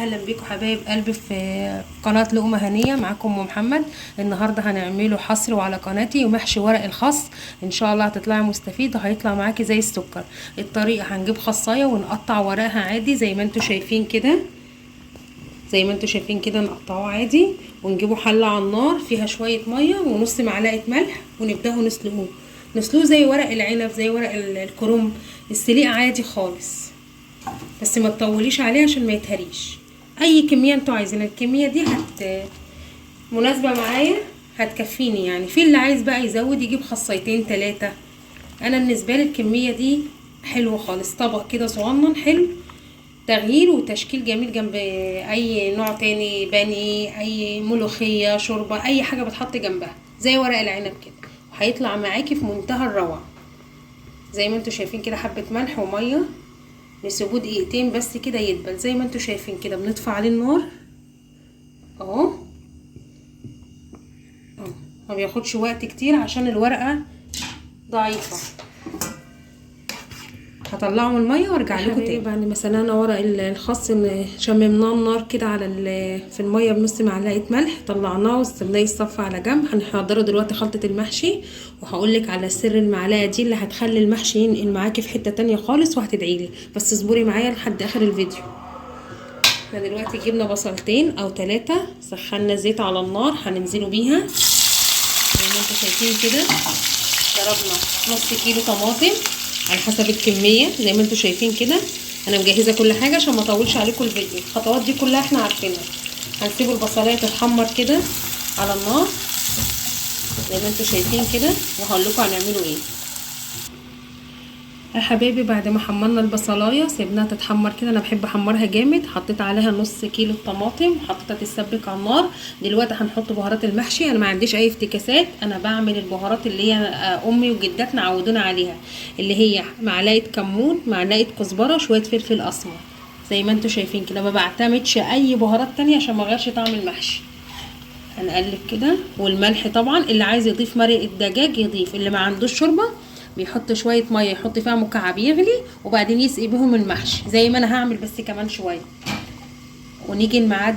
اهلا بيكم حبايب قلبي في قناة لقمة هنيه. معاكم ام محمد. النهارده هنعمله حصر وعلى قناتي ومحشي ورق الخس. ان شاء الله هتطلعي مستفيد وهيطلع معاكي زي السكر. الطريقة هنجيب خصايه ونقطع ورقها عادي زي ما انتم شايفين كده، زي ما انتم شايفين كده نقطعه عادي، ونجيبه حله على النار فيها شوية مية ونص معلقه ملح، ونبداه نسلقوه. نسلقوه زي ورق العنب، زي ورق الكرنب، السليق عادي خالص، بس ما تطوليش عليه عشان ما يتهريش. اي كمية انتوا عايزينها، الكمية دي مناسبة معايا، هتكفيني يعني. في اللي عايز بقى يزود يجيب خصيتين 3. انا بالنسبة لي الكمية دي حلوة خالص، طبق كده صغنن حلو، تغيير وتشكيل جميل جنب اي نوع تاني، بانيه، اي ملوخية، شوربة، اي حاجة بتحط جنبها زي ورق العنب كده، وهيطلع معاكي في منتهى الروعة. زي ما انتوا شايفين كده، حبه ملح ومية، نسيبوه دقيقتين بس كده يدبل. زي ما انتوا شايفين كده بنطفي عليه النار اهو، ما بياخدش وقت كتير عشان الورقة ضعيفة. هطلعه من المية وارجع لكم تاني. بعد ما سلقنا ورق الخس شممناه النار كده على في المية بنص معلقه ملح، طلعناه وسيبناه يتصفى على جنب. هنحضره دلوقتي خلطه المحشي، وهقول لك على سر المعلقة دي اللي هتخلي المحشي ينقل معاكي في حتة تانية خالص، وهتدعي لي، بس اصبري معايا لحد اخر الفيديو. احنا دلوقتي جبنا بصلتين او 3، سخنا زيت على النار هننزله بيها زي ما انتم شايفين كده. ضربنا نص كيلو طماطم على حسب الكمية زي ما انتم شايفين كده. انا مجهزة كل حاجة عشان ما اطولش عليكم الفيديو، الخطوات دي كلها احنا عارفينها. هنسيب البصلايه تتحمر كده على النار زي ما انتم شايفين كده، وهقول لكم هنعمله ايه. يا حبايبي بعد ما حمرنا البصلايه سيبناها تتحمر كده، انا بحب احمرها جامد. حطيت عليها نص كيلو الطماطم وحطيتها تتسبك على النار. دلوقتي هنحط بهارات المحشي. انا ما عنديش اي افتكاسات، انا بعمل البهارات اللي هي امي وجداتنا عودونا عليها، اللي هي معلقه كمون، معلقه كزبره، شوية فلفل اسمر زي ما انتم شايفين كده. ما بعتمدش اي بهارات تانية عشان ما اغيرش طعم المحشي. هنقلب كده، والملح طبعا اللي عايز يضيف مرق الدجاج يضيف، اللي ما عندوش شوربة بيحط شوية مية يحط فيها مكعب يغلي وبعدين يسقي بهم المحشي زي ما انا هعمل بس كمان شوية. ونيجي نمعد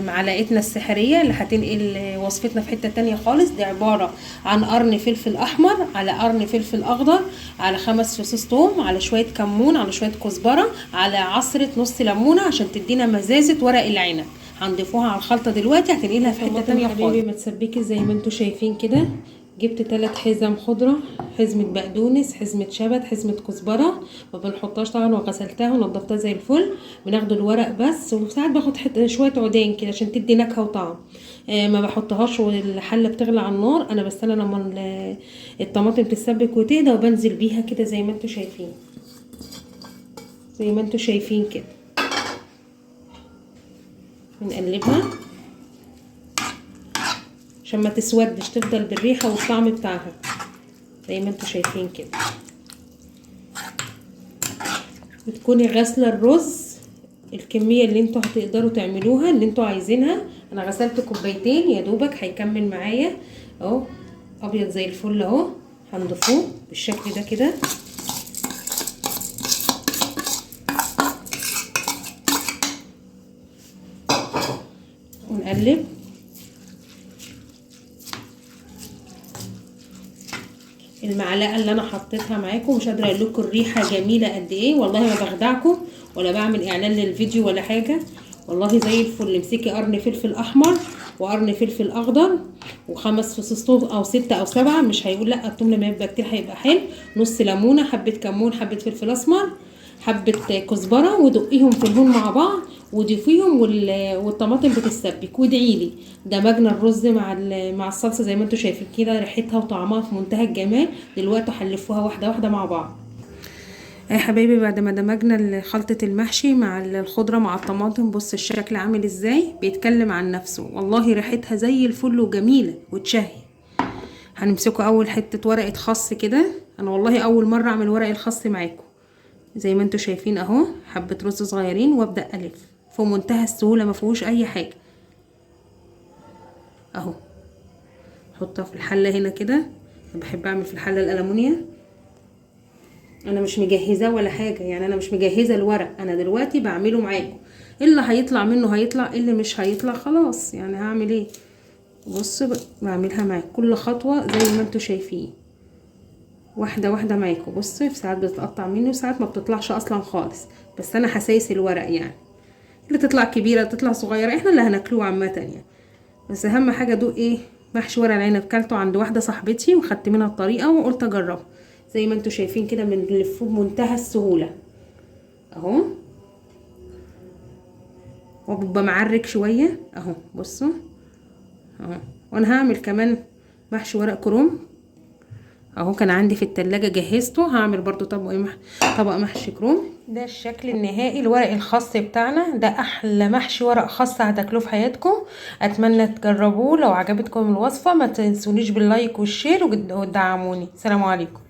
معلقتنا السحريه اللي هتنقل وصفتنا في حتة تانية خالص. دي عبارة عن قرن فلفل احمر على قرن فلفل اخضر على 5 فصوص ثوم على شوية كمون على شوية كزبره على عصره نص ليمونه عشان تدينا مزازه ورق العنب. هنضيفوها على الخلطة دلوقتي، هتنقلها في حتة تانية خالص. حبيبي ما تسبكي زي ما انتوا شايفين كده. جبت 3 حزم خضرة، حزمه بقدونس، حزمه شبت، حزمه كزبره، ما بنحطهاش طبعا، وغسلتها ونضفتها زي الفل. بناخد الورق بس، وساعات باخد حتة شوية عودين كده عشان تدي نكهة وطعم. ما بحطهاش والحله بتغلي على النار، انا بستنى لما الطماطم تتسبك وتهدى وبنزل بيها كده زي ما انتوا شايفين، زي ما انتوا شايفين كده. بنقلبها عشان ما تسودش، تفضل بالريحه والطعم بتاعها زي ما انتوا شايفين كده. بتكوني غاسله الرز الكمية اللي انتوا هتقدروا تعملوها اللي انتوا عايزينها. انا غسلت كوبايتين يا دوبك هيكمل معايا اهو، ابيض زي الفل اهو. هنضيفوه بالشكل ده كده. ونقلب. المعلقة اللي انا حطيتها معاكم مش قادرة اقول لكم الريحة جميلة قد ايه، والله ما بخدعكم ولا بعمل اعلان للفيديو ولا حاجة، والله زي الفل. امسكي قرن فلفل احمر وقرن فلفل اخضر و5 فصوص ثوم او 6 او 7، مش هيقول لا، الثوم لما يبقى كتير هيبقى حلو. نص ليمونه، حبه كمون، حبه فلفل اسمر، حبه كزبره، ودقيهم في الهون مع بعض وضيفيهم، والطماطم بتتسبك. وادعي لي. دمجنا الرز مع الصلصه زي ما انتم شايفين كده، ريحتها وطعمها في منتهى الجمال. دلوقتي هنلفوها واحدة واحدة مع بعض يا حبايبي. بعد ما دمجنا خلطه المحشي مع الخضرة مع الطماطم، بص الشكل عامل ازاي، بيتكلم عن نفسه والله، ريحتها زي الفل وجميلة وتشهي. هنمسكوا اول حتة ورقة خس كده، انا والله اول مرة اعمل ورق الخس معاكم زي ما انتم شايفين اهو. حبه رز صغيرين وابدا الف في منتهى السهولة، ما فيهوش اي حاجة اهو. حطها في الحلة هنا كده، انا بحب اعمل في الحلة الالومنيا. انا مش مجهزاه ولا حاجة، يعني انا مش مجهزة الورق، انا دلوقتي بعمله معاكم. اللي هيطلع منه هيطلع، اللي مش هيطلع خلاص، يعني هعمل ايه. بصوا بعملها معاكم كل خطوة زي ما انتوا شايفين، واحدة واحدة معاكم. بصوا في ساعات بتتقطع مني وساعات ما بتطلعش اصلا خالص، بس انا حسايس الورق يعني، اللي تطلع كبيرة تطلع صغيرة احنا اللي هناكلوه عامة يعني. بس اهم حاجة دوق ايه محشي ورق العنب، كلته عند واحدة صاحبتي وخدت منها الطريقة وقلت اجربها. زي ما انتوا شايفين كده بنلفوه بمنتهى السهولة اهو، هو بيبقى معرك شوية اهو. بصوا اهو، وانا هعمل كمان محشي ورق كروم اهو، كان عندي في التلاجة جهزته، هعمل برضو طبق محشي كروم. ده الشكل النهائي الورق الخاص بتاعنا، ده احلى محشي ورق خاص هتاكلوه في حياتكم. اتمنى تجربوه، لو عجبتكم الوصفة ما تنسونيش بال like وال share وتدعموني. سلام عليكم.